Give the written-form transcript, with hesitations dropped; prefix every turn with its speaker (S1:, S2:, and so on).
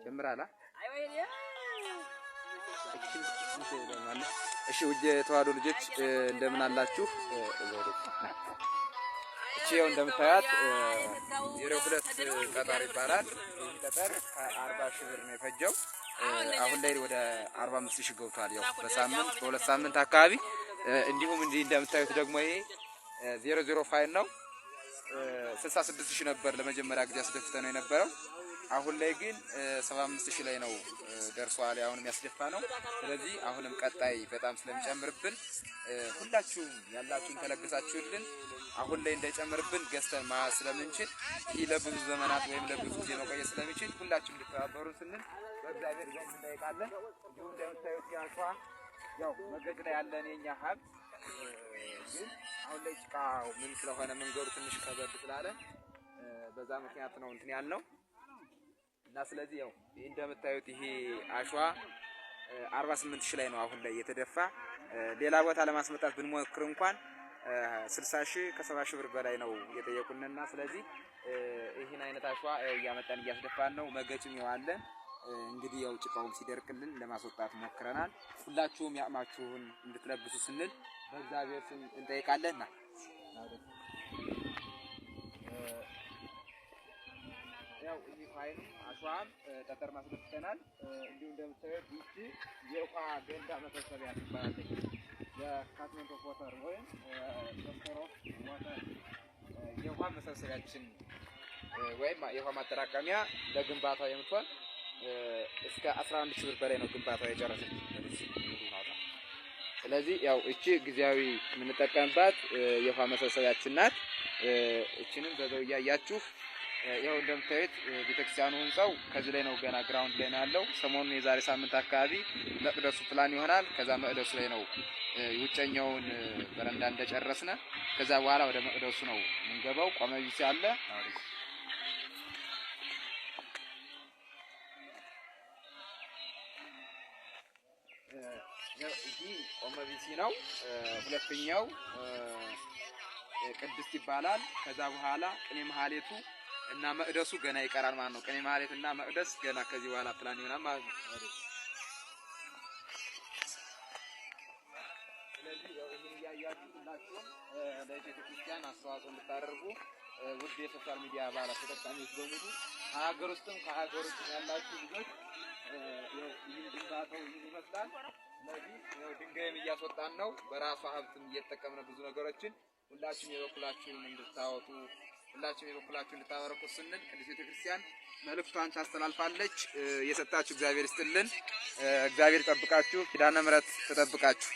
S1: ጀምራላ። እሺ ውድ የተዋሕዶ ልጆች፣ እንደምን አላችሁ? እቺ ያው እንደምታያት 02 ጠጠር ይባላል። ይህ ጠጠር ከ40 ሺህ ብር ነው የፈጀው። አሁን ላይ ወደ 45 ሺህ ገብቷል። ያው በሳምንት በ2 ሳምንት አካባቢ። እንዲሁም እንዲህ እንደምታዩት ደግሞ ይሄ 00 ፋይን ነው። 66 ሺህ ነበር ለመጀመሪያ ጊዜ አስደፍተ ነው የነበረው። አሁን ላይ ግን 75 ሺህ ላይ ነው ደርሷል። አሁንም ያስደፋ ነው። ስለዚህ አሁንም ቀጣይ በጣም ስለሚጨምርብን ሁላችሁም ያላችሁን ከለገሳችሁልን አሁን ላይ እንዳይጨምርብን ገዝተን መያዝ ስለምንችል፣ ይህ ለብዙ ዘመናት ወይም ለብዙ ጊዜ መቆየት ስለሚችል ሁላችሁም እንድተባበሩን ስንል በእግዚአብሔር ዘንድ እንጠይቃለን። እንዲሁም እንደምታዩት ያሸዋ ያው መገጭ ላይ ያለን የኛ ሀብት ግን አሁን ላይ ጭቃው ምን ስለሆነ መንገዱ ትንሽ ከበድ ስላለ በዛ ምክንያት ነው እንትን ያልነው። እና ስለዚህ ያው ይህ እንደምታዩት ይሄ አሸዋ 48 ሺህ ላይ ነው አሁን ላይ የተደፋ። ሌላ ቦታ ለማስመጣት ብንሞክር እንኳን 60 ሺህ ከ70 ሺህ ብር በላይ ነው የጠየቁንና ስለዚህ ይህን አይነት አሸዋ ያው እያመጣን እያስደፋን ነው። መገጭም ያው አለ። እንግዲህ ያው ጭቃውም ሲደርቅልን ለማስወጣት ሞክረናል። ሁላችሁም ያቅማችሁን እንድትለግሱ ስንል በእግዚአብሔር ስም እንጠይቃለን። ና፣ ያው ይህ ፋይኑ አሸዋም ጠጠር ማስደፍተናል። እንዲሁም እንደምታዩት ይቺ የውሃ ገንዳ መሰብሰቢያ ትባላለች። የ catchment of water ወይም store of water፣ የውሃ መሰብሰቢያችን ወይም የውሃ ማጠራቀሚያ ለግንባታው የምትሆን እስከ 11 ሺህ ብር በላይ ነው ግንባታው የጨረሰች። ስለዚህ ያው እቺ ጊዜያዊ የምንጠቀምባት የውሃ መሰብሰቢያችን ናት። እችንም በዛው እያያችሁ ያው እንደምታዩት ቤተክርስቲያኑ ህንጻው ከዚህ ላይ ነው፣ ገና ground ላይ ነው ያለው። ሰሞኑን የዛሬ ሳምንት አካባቢ መቅደሱ ፕላን ይሆናል። ከዛ መቅደሱ ላይ ነው ውጨኛውን በረንዳ እንደጨረስነ ከዛ በኋላ ወደ መቅደሱ ነው የምንገባው። ቆመ ቢሲ አለ። ይህ ቆመ ቢሲ ነው። ሁለተኛው ቅድስት ይባላል። ከዛ በኋላ ቅኔ መሀሌቱ እና መቅደሱ ገና ይቀራል ማለት ነው። ቅኔ ማህሌት እና መቅደስ ገና ከዚህ በኋላ ፕላን ይሆናል ማለት ነው። ስለዚህ ያው ይህን እያያችሁ ሁላችሁም ለቤተ ክርስቲያን አስተዋጽኦ እንድታደርጉ ውድ የ social media አባላት ተጠቃሚዎች በሙሉ ከሀገር ውስጥም ከሀገር ውጭ ያላችሁ ልጆች፣ ይህን ግንባታው ይህን ይመስላል። ስለዚህ ያው ድንጋይም እያስወጣን ነው። በራሷ ሀብትም እየተጠቀምን ብዙ ነገሮችን ሁላችሁም የበኩላችሁን እንድታወጡ፣ ሁላችሁም የበኩላችሁን እንድታበረኩት ስንል ቅድስት ቤተክርስቲያን መልእክቷን ታስተላልፋለች። የሰጣችሁ እግዚአብሔር ይስጥልን። እግዚአብሔር ይጠብቃችሁ። ኪዳነ ምሕረት ትጠብቃችሁ።